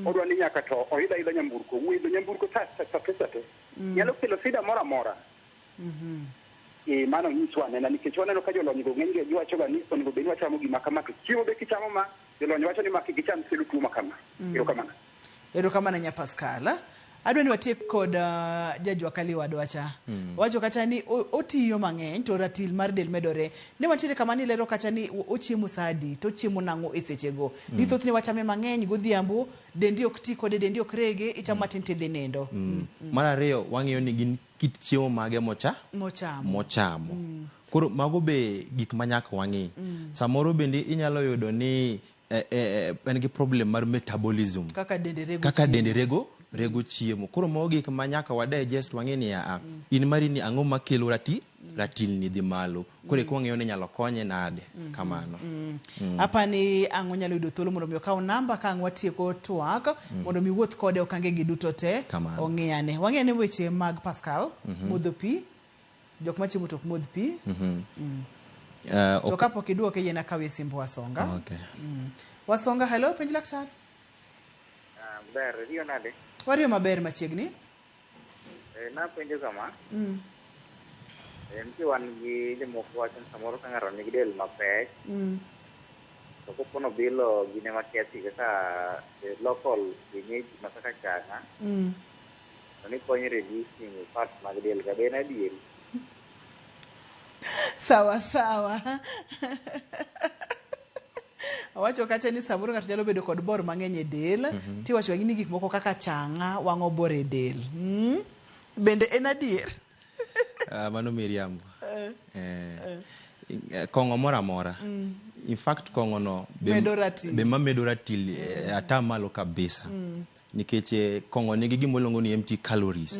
Odwa ni nyaka to oidh aidha nyamburko, wuidho nyamburko sa te. Nyalo kelo sida moro amora. Mano nyiswa anena nikech waneno ka jolony go ng'eny gi giwacho ga ni onego bed ni wachamo gima kama, to chiemo be kichamo ma Jolony wacho ni ma kik icham kelo tuo ma kama. Erokamano. Erokamano nya Pascal. Adwa ni watiek kod jajua kali wadwa cha. Wacho kacha ni otiyo mang'eny to ratil mar del medore. Ne wantiere kama nilero kacha ni ochiemo saa adi to ochiemo nang'o e sechego. Ni thothne wachame mang'eny godhiambo, dendi ok ti kode, dendi ok rege, ichamo matin tidhi nindo. Mar ariyo wang'iyo ni gin kit chiemo mage Mochamo. mochamo. Koro mago be gik ma nyaka wang'i. Samoro bende inyalo yudo ni en gi problem mar metabolism. Kaka dende rego Kaka chiemo. dende rego chiemo. Koro mago gik ma nyaka wa digest wang'e ni in mari ni ang'o makelo ratil ni dhi malo. Koro eka wang'eyo ni nyalo konye nade. Kamano. Apani ang' onyalo yudo thuolo mondo mi okaw namba ka ang' watieko twak mondo mi wuoth kode okange gi duto te Kamano. ong'iyane. Wang'iyane weche mag Pascal, modho pi, jok machiemo to ok modh pi. To kapok iduoke yien akawie simb Wasonga. Okay. Wasonga, hello, penj laktar. Ber, riyo nade? Wariyo maber machiegni. Napenjo kama. Nitie wan gi jomoko wacho ni samoro ka ng'ato nigi del mapek, to kopono bilo gine makethi kaka local kienyeji ma kaka chang'a, to ni konyo reducing fat mag del ka be en adieri? Sawa sawa. Owacho kacha ni samoro ng'ato nyalo bedo kod bor mang'eny e del, tiwacho ni gik moko kaka chang'a wang'o bor e del. Bende en adier? Mano miriambo. Kong'o moro amora. In fact kong'o no medo ratil. Be mamedo ratil ata malo kabisa. Nikech kong'o nigi gima iluongo ni empty calories.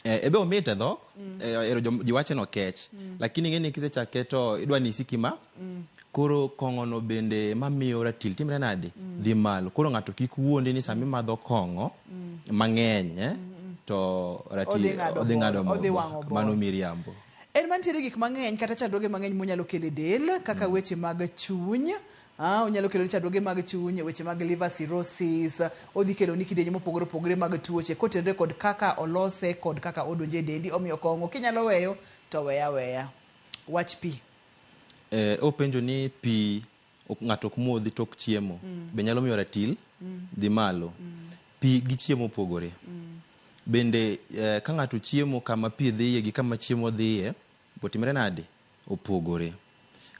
Ebe omit e dhok, ero ji wacho ni okech. Lakini ing'e ni kisechake to idwa ni isiki ma. Koro kong'o no bende mamiyo ratil timre nade? Dhi malo. Koro ng'ato kik wuondi ni sama imadho kong'o mang'eny to ratil odhi ng'ado odhi wang'o bor. Mano miriambo. En mantiere gik mang'eny kata chandruoge mang'eny monyalo kelo e del kaka weche mag chuny. Onyalo kelo ni chandruoge mag chuny, weche mag liver cirrhosis, odhi kelo ni kidienje mopogore opogore mag tuoche kotenore kod kaka olose kod kaka odonjo e dendi. Omiyo kong'o kinyalo weyo to weya weya. Wach pi. Openjo ni pi ng'ato ok modhi tok chiemo. Be nyalo miyo ratil dhi malo. Pi gi chiemo opogore. Bende ka ng'ato chiemo kama pi dhiye gi kama chiemo dhiye, botimre nade? Opogore.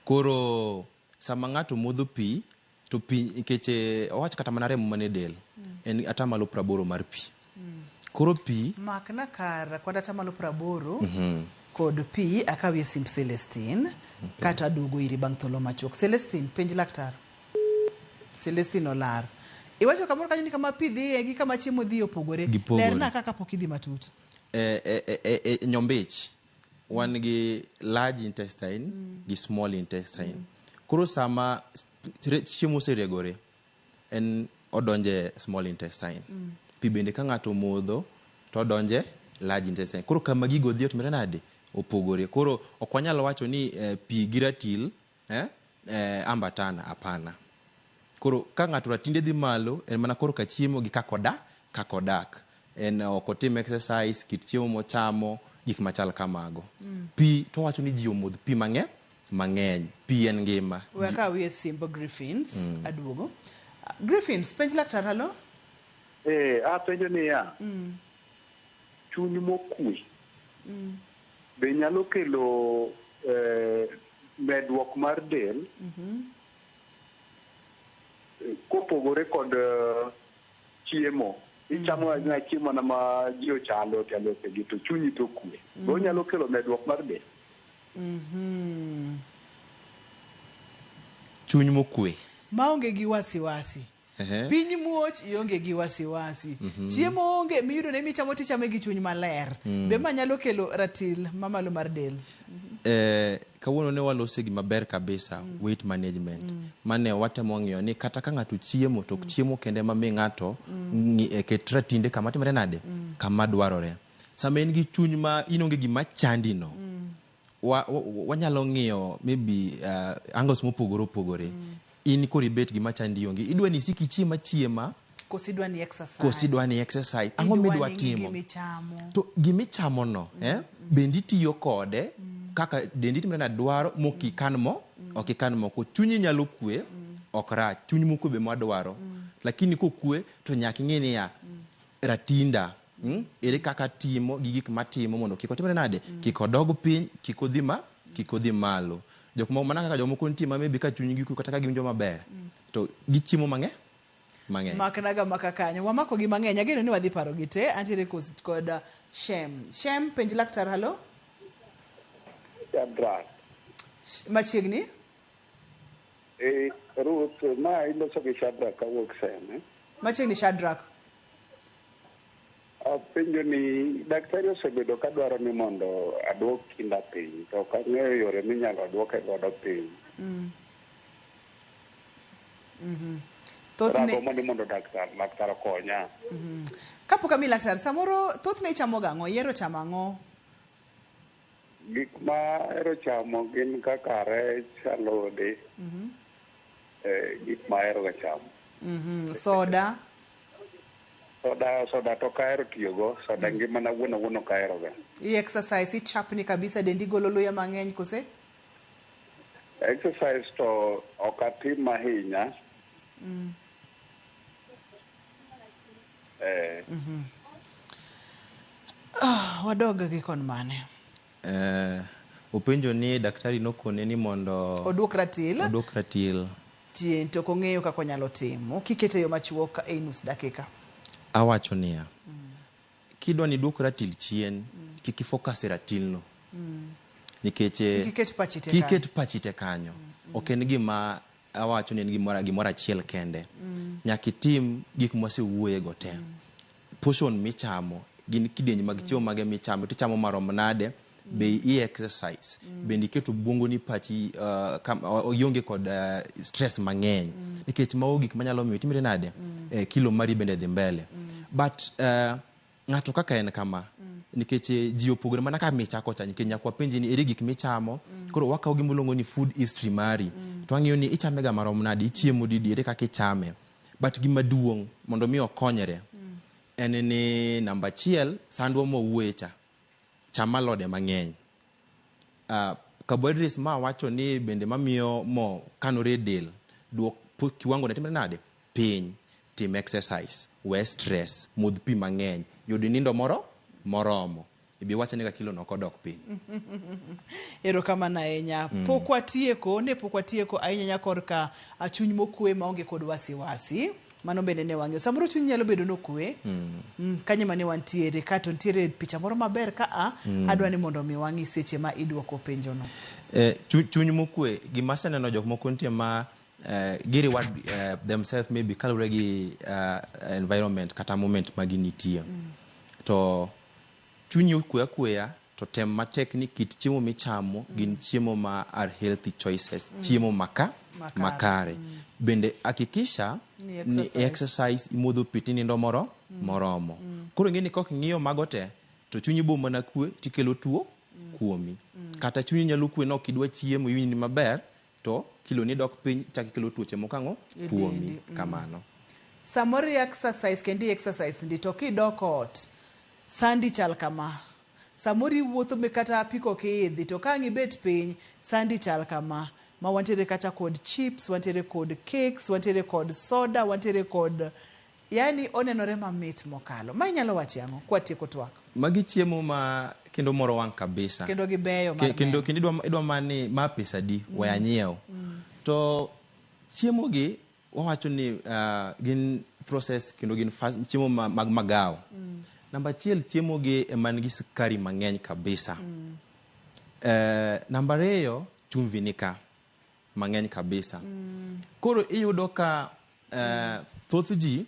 Koro sama ng'ato modho pi, to pi nikech owach kata mana remo mane del, en atamalo 80 mar pi. Koro pi makna kar kod atamalo 80 kod pi akawie simb Celestine kata aduogo iri bang' thuolo machuok. Celestine, penj laktar. Celestine olar. Iwacho kamoro kanyo ni kama pi dhiye gi kama chiemo dhiye opogore. Lerna kaka pok idhi matut. Nyombich wan gi large intestine gi small intestine. Koro sama chiemo oseregore en odonje small intestine. Pi bende ka ng'ato modho to odonje large intestine. Koro kama gigo dhi otimre nade? Opogore. Koro ok wanyal wacho ni pi gi ratil ambatana, hapana. Koro ka ng'ato ratinde dhi malo en mana koro ka chiemo gi kaka odak. En ok otim exercise, kit chiemo mochamo, gik machal kamago. Pi to wacho ni ji omodh pi mang'eny. Pi en ngima. We akawie simb Griffins, aduogo. Griffins, penj laktar, halo? Apenjo niya, chuny mokwe be nyalo kelo medruok mar del kopogore kod chiemo? Ichamo chiemo mana ma ji ochando gi to chunyi to kwe. Be onyalo kelo medruok mar del? Chuny mokwe. Maonge gi wasiwasi. Piny muoch ionge gi wasiwasi. Chiemo onge miyudo ne michamo tichame gi chuny maler. Be ma nyalo kelo ratil mamalo mar del? Kawuono ne walose gima ber kabisa, weight management. Mane watemo ng'iyo ni kata ka ng'ato chiemo to ok chiemo kende ma mi ng'ato ket ratinde kama timre nade? Kama dwarore. Sama en gi chuny ma in onge gima chandi no, wanyalo ng'iyo maybe angles mopogore opogore. In koro ibet gima chandi onge. Idwa ni isik ichiem achiema. Koso idwa ni exercise. Koso idwa ni exercise. Ang'o midwa timo? To gimichamo no, bende itiyo kode kaka dendi timre na dwaro mokikan mo, ok ikan moko. Chunyi nyalo kwe, ok rach chuny mokwe be mwadwaro lakini kokwe to nyaka ing'e niya ratinda ere kaka timo gi gik matimo mondo kik otimre nade kik odog piny kik odhi ma kik odhi malo jok moko mana kaka jomoko nitie ma maybe ka chunygi okwe kata ka giwinjo maber to gichiemo mang'eny mang'eny Maknaga maka kanyo. Wamako gi mang'eny. Ageno ni wadhi paro gi te. Antiere kod Shem. Shem, penj laktar, halo? Shadrack. Machiegni? Ruth, ma iloso gi Shadrack kawuok Sem. Eh? Machiegni Shadrack. Apenjo ni daktari osebedo ka dwaro ni mondo aduok kinda piny to ok ang'eyo yore minyalo duoke godo piny. Thothne Ragombo ni mondo laktar okonya. Kapok ami laktar, samoro thothne ichamo ga ang'o? Ihero chamo ang'o? Gik ma ahero chamo gin kaka rech, alode, gik ma ahero ga chamo. Soda? Soda to ok ahero tiyogo, soda ngimana wuon awuon ok ahero ga. I exercise, ichapni kabisa, dendi golo luya mang'eny kose? Exercise to ok atim ahinya. Wadog gi kon mane? Openjo ni daktari nokone ni mondo oduok ratil. Oduok ratil. Chien to ok ong'eyo kaka onyalo timo. Kikete yo machuok e nus dakika. Awacho niya, kidwa ni duok ratil chien, kik ifocus e ratilno. Nikech Kik iket pachi te kanyo. Kik iket pachi te kanyo. Ok en gima awacho ni en gimoro achiel kende. Nyaka itim gik mwasewuoye go te. Portion michamo, gin kidienje mag chiemo mage michamo, tichamo marom nade, be i exercise, bende iketo obwongo ni pachi ionge kod stress mang'eny. Nikech mago gik manyalo miyo itimri nade, kilo mari bende dhi mbele. But ng'ato kaka en kama, nikech ji opogore mana kaka michako cha, nikech nyaka wapenji ni ere gik michamo, koro wakawo gima iluongo ni food history mari, to wang'iyo ni ichame ga marom nade, ichiemo didi, ere kaka ichame. But gima duong' mondo mi okonyre, en ni namba achiel, sandwa mwawuoye cha, cham alode mang'eny. Carbohydrates ma wacho ni bende mamiyo mo kanore e del, duok kiwango ne timre nade? Piny. Tim exercise, we stress, modh pi mang'eny, yud nindo moro moromo. Ibi wacho ni ka kilo no ok odok piny. Erokamano ahinya. Pok watieko, ne pok watieko ahinya korka chuny mokwe maonge kod wasiwasi. Mano bende ne wang'eyo. Samoro chuny nyalo bedo nokwe. Kanyo mane wantiere, kato nitiere picha moro maber ka a, adwa ni mondo mi wang'i seche ma idwoko penjono. Chuny mokwe, gima aseneno jok moko nitie ma gi reward themselves maybe kaluwore gi environment kata moment ma ginitie. To chunyi okwe akweya to tem matek ni kit chiemo michamo gin chiemo ma are healthy choices, chiemo makare. Bende hakikisha Ni ni exercise, imodho pi tinindo moro moromo. Koro ing'e ni kok ing'iyo mago te, to chunyi bo mana kwe tikelo tuo kuomi. Kata chunyi nyalo kwe no ok idwa chiemo iwinj ni maber, to kilo ni dok piny chak ikelo tuoche moko ang'o E kuomi dendi. Kamano. Samoro i exercise kendo i exercise ndi to kidok ot sandi chal kama. Samoro iwuotho be kata apiko ok iidhi to ka ang' ibet piny sandi chal kama. Ma wantiere kacha kod chips, wantiere kod cakes, wantiere kod soda, wantiere kod yani onenore mamit mokalo. Ma inyalo wacho ang'o kwatieko twak? Magi chiemo ma kendo moro wang' kabisa. Kendo gibeyo mar Kendo neno. kendo idwa mani ma pesa di we anyiew. To chiemo gi wawacho ni gin process kendo gin fast chiemo mag magawo. Namba achiel, chiemo gi ema nigi sukari mang'eny kabisa. Namba ariyo, chumvi ni ka mang'eny kabisa. Koro iyudo ka thoth ji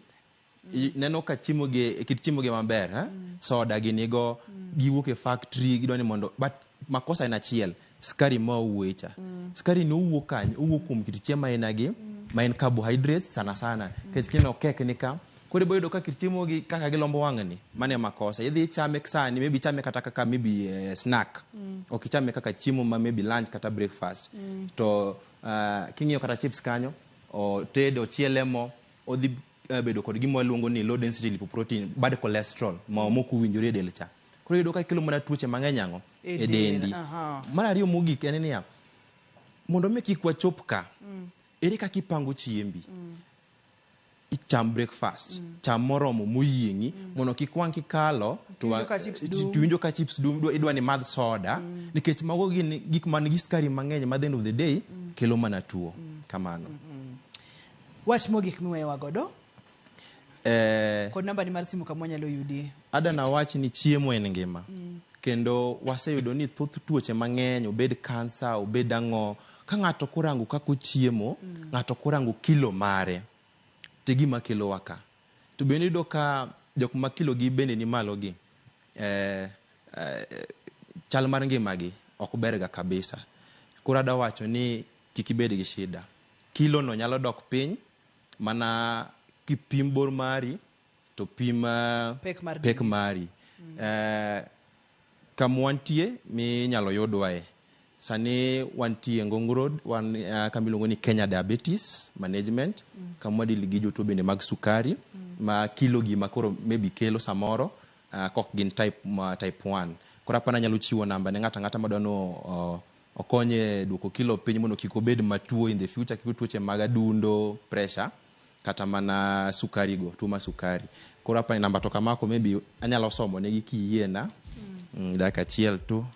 neno ka chiemo gi, kit chiemo gi maber, Soda ginigo, giwuok e factory, gidwa ni mondo, but makosa en achiel, sukari ma owuoye cha. Sukari ni owuok kanye? Owuok kuom kit chiemo aina gi, ma en carbohydrates sana sana. Nikech kineno kek ni ka, koro ibo yudo ka kit chiemo gi kaka gilombo wang'ni, mano e makosa. Idhi ichame sani, maybe ichame kata kaka maybe snack. Ok ichame kaka chiemo ma maybe lunch kata breakfast. To king'iyo kata chips kanyo, otedo, ochiele mo, odhi bedo kod gima waluongo ni low density lipoprotein, bad cholesterol, mo mok owinjore e del cha. Koro iyudo ka kelo mana tuoche mang'eny ang'o? E E del, dendi. Mar ariyo mogik en niya, mondo mi kik wachop ka, Ere kaka ipango chiembi? Cham breakfast, cham moromo moyieng'i mondo kik wang' kikalo to Tiwinjo ka chips dum. Tiwinjo ka chips dum, idwa ni madh soda nikech mago gin gik man gi sukari mang'eny ma the end of the day kelo mana tuo kamano. Wach mogik miweyowa godo kod namba ni mar simu kama wanyalo yudie. Ada nawach ni chiemo en ngima. Kendo waseyudo ni thoth tuoche mang'eny, obed kansa, obed ang'o, ka ng'ato ok orango kaka ochiemo, ng'ato ok orango kilo mare, to e gima kelowa ka. To bende iyudo ka jok ma kilo gi bende ni malo gi, chal mar ngimagi ok berga kabisa. Koro ada wacho ni kik ibed gi shida. Kilo no nyalo dok piny mana kipim bor mari to pim Pek mar pek dendi. Mari. Kama wantie minyalo yudwae. Sani wantie Ngong Road, wan kama iluongo ni Kenya Diabetes Management, kama wadili gi jotuo bende mag sukari, ma kilo gi ma koro maybe kelo samoro, kok gin type, ma, type 1. Koro apani anyalo chiwo namba ne ng'ato ang'ata madwa no okonye duoko kilo piny mondo kik obed matuo in the future, kik tuoche mag adundo, pressure, kata mana sukari go, tuo mar sukari. Koro apani namba to kamako maybe anyalo somo negi kiyiena. Dakika achiel tu.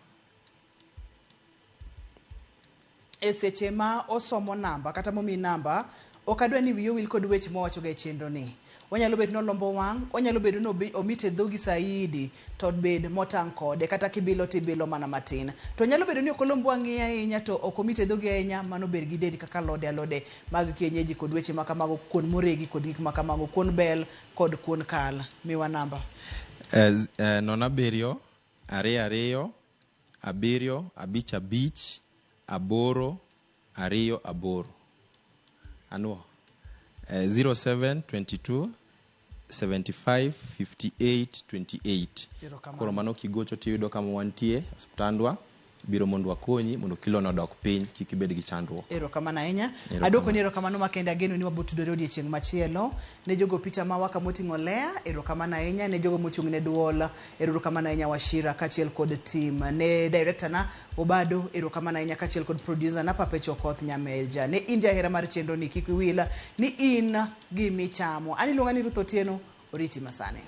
E seche ma osomo namba kata momi namba, ok adwa ni wiyi owil kod weche mowachoga e chenro ni. Onyalo bet nolombo wang', onyalo bedo ni omit e dhogi saidi, to bed motang' kode, kata kibilo tibilo mana matin. To nyalo bedo ni ok olomb wang'i ahinya to ok omit e dhogi ahinya, mano ber gi dendi kaka alode alode mag kienyeji kod weche ma kamago, kuon moregi kod gik ma kamago, kuon bel kod kuon kal. Miwa namba. 07 22 7 5 8 2 8. Anuo. 07 22 75 58 28. Erokamano. Koro mano kigocho tiyudo kama wantie osiptandwa biro mondo wakonyi mondo kilo no odok piny kik ibed gi chandruok. Erokamano ahinya. Erokamano. Adwoko ni erokamano makende, ageno ni wabotudore odiechieng' machielo. Ne jogo picha mawa kamoting'o Lea, erokamano ahinya. Ne jogo mochung' ne duol, erokamano ahinya Washira kaachiel kod team. Ne director na Obado, erokamano ahinya kaachiel kod producer na Papecho Okoth Nyameja. Ne in jahera mar chenro ni kik wiwil ni in gimichamo. An iluonga ni Ruth Otieno, oriti masani.